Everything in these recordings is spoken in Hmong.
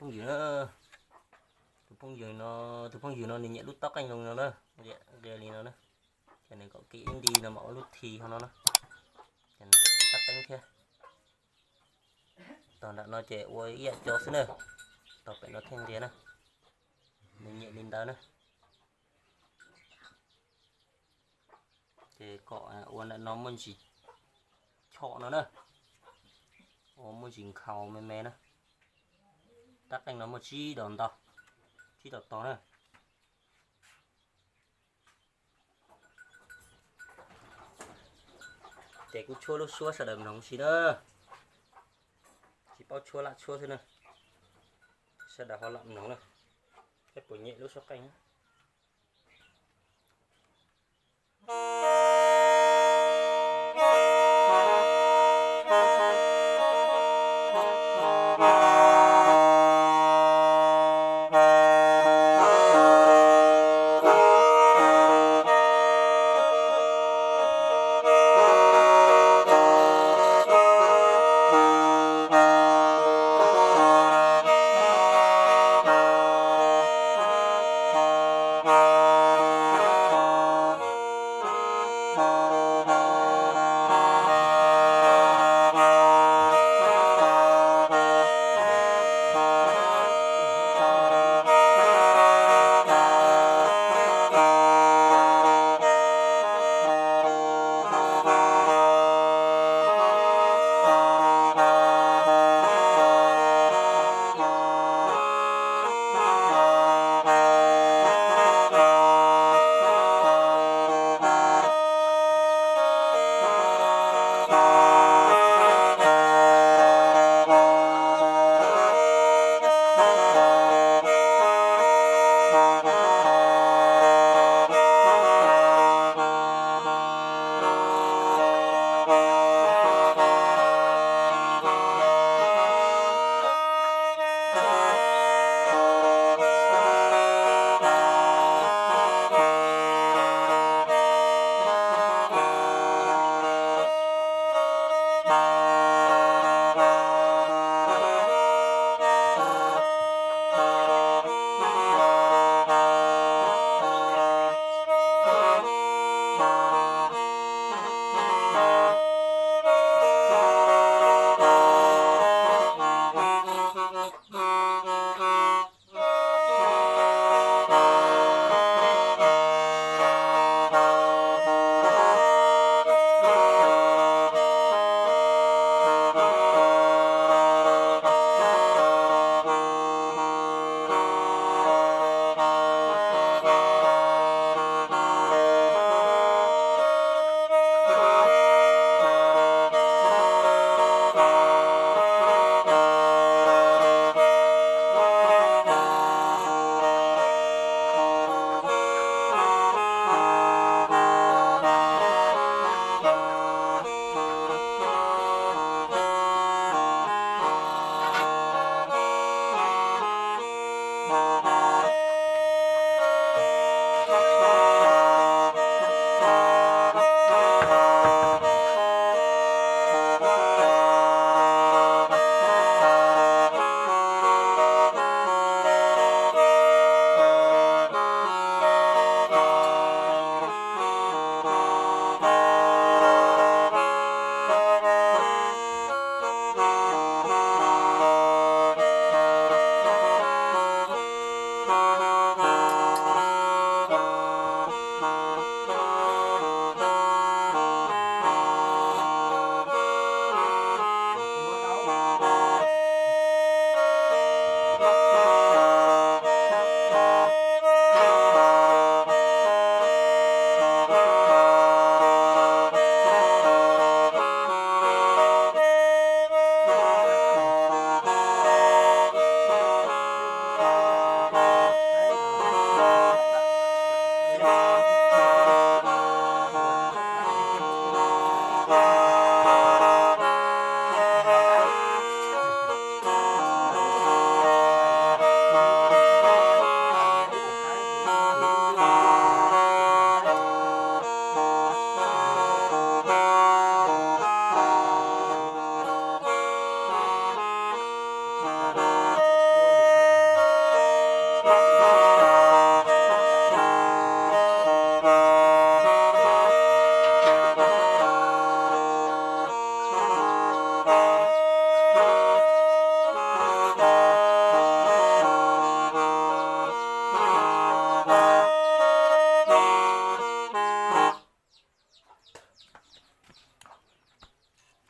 Phooj ywg na, tus phooj ywg no, tus phooj ywg no nws nyiam lub tab qeej no no na, nqia li no na. Ces nws kom kiag ib nti no mas ua lub thi hauv no na. Ces nws kom tab qeej thiab. Tog nram no ces ua ib yam co xwb na. Tog pem no thiaj nqia na. Nws nyiam li ntawd na. Ces kom ua ntawm no muaj ntsis chom no na, ua muaj ntsis nkhaus me me na. Tab qeej no muaj tsib dos ntau, tsib dos tog na. Ces kuv tshuab lub suab sawv daws mloog si na. Tsis paub tshuab lam tshuab xwb na. Sawv daws ho lam mloog na, saib puas nyiam lub suab qeej.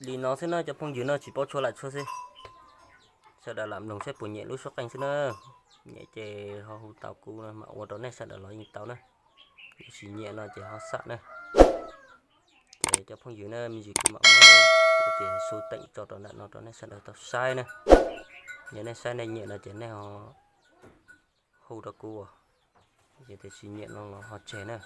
Li no xwb na cov phooj ywg na, tsis paub tshua lam tshua xwb. Sawv daws lam mloog saib puas nyiam lub suab qeej xwb na. Nyiam ces ho hu tau kuv mam ua rau nej sawv daws los yeej tau na. Yog tsis nyiam no ces ho xam na. Ces cov phooj ywg na, me ntsis kuv mam muab ces xu teem tso rau ntawm no rau nej sawv daws tau saib na. Yog nej saib nej nyiam no ces nej ho hu rau kuv, ces tiam sis nyiam no los ho tseg na.